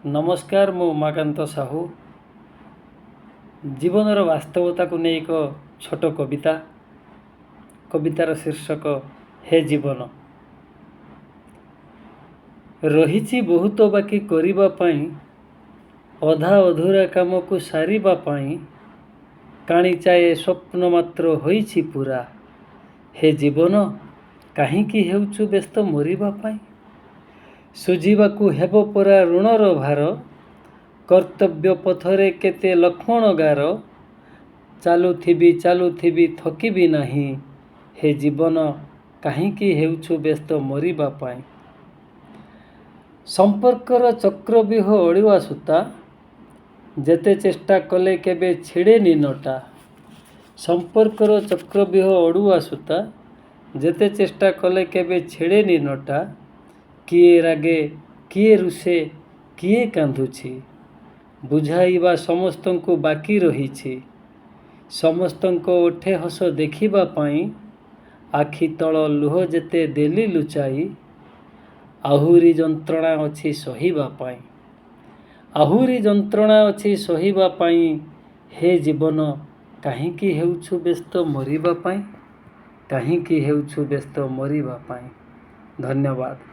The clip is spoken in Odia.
ନମସ୍କାର, ମୁଁ ଉମାକାନ୍ତ ସାହୁ। ଜୀବନର ବାସ୍ତବତାକୁ ନେଇ ଏକ ଛୋଟ କବିତା। କବିତାର ଶୀର୍ଷକ ହେ ଜୀବନ। ରହିଛି ବହୁତ ବାକି କରିବା ପାଇଁ, ଅଧା ଅଧୁରା କାମକୁ ସାରିବା ପାଇଁ। କାଣିଚାଏ ସ୍ୱପ୍ନ ମାତ୍ର ହୋଇଛି ପୂରା, ହେ ଜୀବନ କାହିଁକି ହେଉଛୁ ବ୍ୟସ୍ତ ମରିବା ପାଇଁ? ଶୁଝିବାକୁ ହେବ ପରା ଋଣର ଭାର, କର୍ତ୍ତବ୍ୟ ପଥରେ କେତେ ଲକ୍ଷ୍ମଣ ଗାର। ଚାଲୁଥିବି ଚାଲୁଥିବି ଥକିବି ନାହିଁ, ହେ ଜୀବନ କାହିଁକି ହେଉଛୁ ବ୍ୟସ୍ତ ମରିବା ପାଇଁ? ସମ୍ପର୍କର ଚକ୍ରବ୍ୟୁହ ଅଡ଼ୁଆ ସୂତା, ଯେତେ ଚେଷ୍ଟା କଲେ କେବେ ଛିଡ଼େନି ନଟା। ସମ୍ପର୍କର ଚକ୍ରବ୍ୟୁହ ଅଡ଼ୁଆ ସୂତା, ଯେତେ ଚେଷ୍ଟା କଲେ କେବେ ଛିଡ଼େନି ନଟା। କିଏ ରାଗେ, କିଏ ରୁଷେ, କିଏ କାନ୍ଦୁଛି, ବୁଝାଇବା ସମସ୍ତଙ୍କୁ ବାକି ରହିଛି। ସମସ୍ତଙ୍କ ଓଠେ ହସ ଦେଖିବା ପାଇଁ, ଆଖି ତଳ ଲୁହ ଯେତେ ଦେଲି ଲୁଚାଇ, ଆହୁରି ଯନ୍ତ୍ରଣା ଅଛି ସହିବା ପାଇଁ, ଆହୁରି ଯନ୍ତ୍ରଣା ଅଛି ସହିବା ପାଇଁ। ହେ ଜୀବନ କାହିଁକି ହେଉଛୁ ବ୍ୟସ୍ତ ମରିବା ପାଇଁ? କାହିଁକି ହେଉଛୁ ବ୍ୟସ୍ତ ମରିବା ପାଇଁ? ଧନ୍ୟବାଦ।